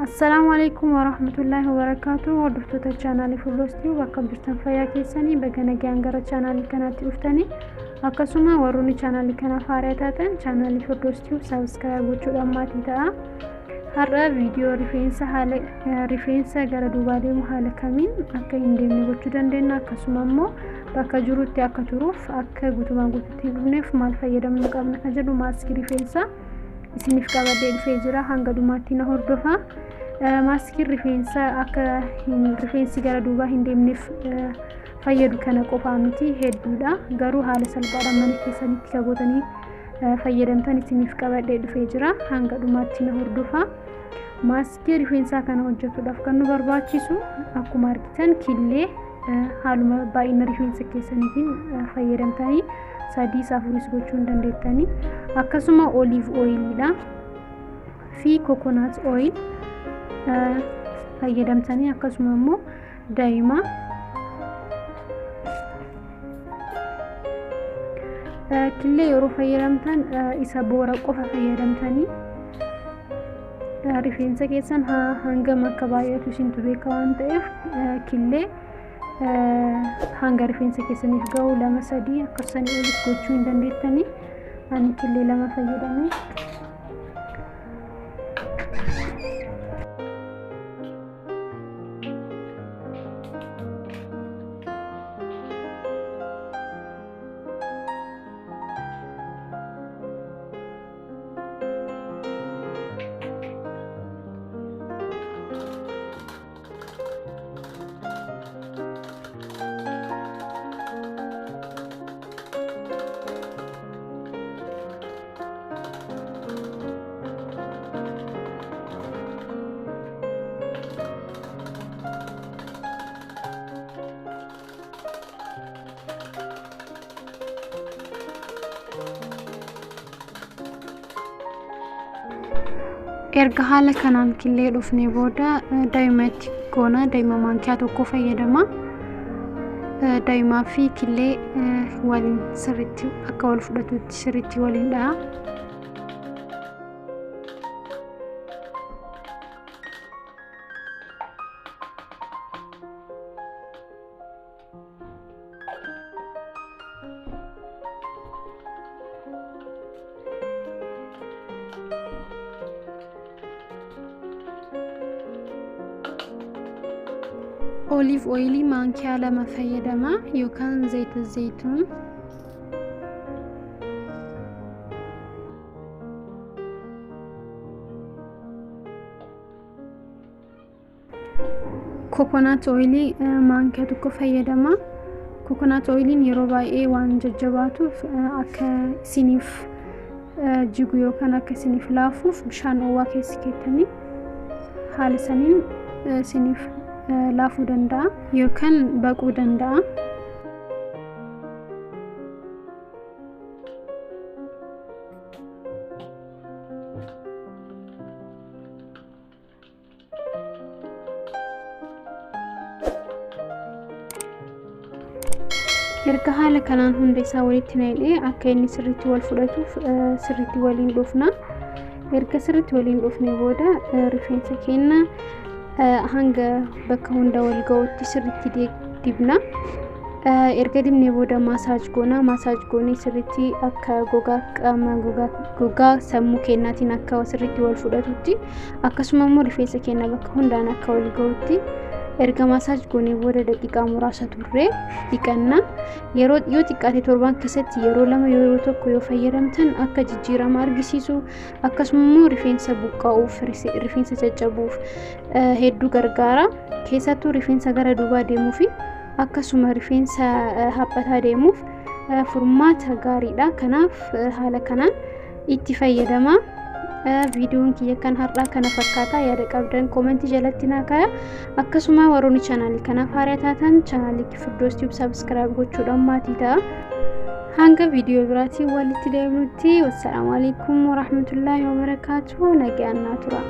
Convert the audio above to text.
Assalaamu alaikum warahmatullaahi wabarakaatu. Hordoftoota chaanaalii Firdoos Tube, akkam jirtan? Fayyaa keessanii? Baga nagaan gara chaanaalii kanaatti dhuftanii. Akkasuma warroonni chaanaalii kanaaf haaraa taatan chaanaalii Firdoos Tube subscribe gochuudhaan maatii ta'a. Har'a viidiyoo rifeensa, haala rifeensa gara duubaa deemu haala kamiin akka hin deemne gochuu dandeenya, akkasuma immoo bakka jirutti akka turuuf, akka guutumaan guututti hin dhufneef maal fayyadamuu qabna kan jedhu maaskii rifeensaa isiniif qabadhee dhufee jira. Hanga dhumaatti na hordofa. Maaskiin rifeensaa akka rifeensi gara duubaa hin deemneef fayyadu kana qofaa miti, hedduudha. Garuu haala salphaadhaan mana keessanitti kagootanii fayyadamtan isiniif qabadhee dhufee jira. Hanga dhumaatti na hordofa. Maaskii rifeensaa kana hojjetuudhaaf kan nu barbaachisu akkuma argitan killee haaluma baay'ina rifeensa keessaniitiin fayyadamtanii sadiis afuris gochuu hin dandeettanii, akkasuma olive oiliidha fi coconut oil fayyadamtanii, akkasuma immoo daa'ima. Killee yeroo fayyadamtan isa boora qofa fayyadamtanii, rifeensa keessan hangam akka baay'atu isintu beeka waan ta'eef, killee hanga rifeensa keessaniif ga'u lama, sadii, akkasanii olis gochuu hin dandeettanii. Ani killee 2 fayyadame. Erga haala kanaan killee dhufne booda daa'ima itti goona. Daa'ima maankiyaa 1 fayyadama. Daa'imaa fi killee waliin sirriitti akka wal fudhatutti sirriitti waliin dha'a. Olive oilii maankiyaa 2 fayyadama yookaan zayita zayituun. Coconut oilii maankiyaa 1 fayyadama. Coconut oiliin yeroo baay'ee waan jajjabaatuuf, akka isiniif jigu yookaan akka isiniif laafuuf bishaan oowwaa keessa keettanii haala saniin isiniif laafuu danda'a yookaan baquu danda'a. Erga haala kanaan hunda isaa walitti naqnee, akka inni sirriitti wal fudhatuuf sirriitti waliin dhufna. Erga sirriitti waliin dhufne booda rifeensa keenya hanga bakka hunda wal ga'utti sirriitti dibna. Erga dibnee booda massage goona. Massage goonee sirriitti akka gogaa qaama, gogaa sammuu keenyaatiin akka sirriitti wal fudhatutti, akkasuma immoo rifeensa keenya bakka hundaan akka wal ga'utti erga massage goonee booda daqiiqaa muraasa turree dhiqanna. Yeroo yoo xiqqaate torban keessatti yeroo 2, yeroo 1 yoo fayyadamtan akka jijjiirama argisiisu, akkasuma immoo rifeensa buqqa'uuf, rifeensa caccabuuf hedduu gargaara. Keessattuu rifeensa gara duubaa deemuu fi akkasuma rifeensa haphataa deemuuf furmaata gaariidha. Kanaaf haala kanaan itti fayyadama. Viidiyoon kiyya kan har'aa kana fakkaata. Yaada qabdan koomentii jalatti naa kaaya. Akkasuma warroonni chaanaalii kanaaf haaraa taatan chaanaalii Firdoos Tube subscribe gochuudhaan maatii ta'a. Hanga viidiyoo biraatiin walitti deebinutti, wassalaamu alaikum warahmatullaahi wabarakaatu. Nagaan naa tura.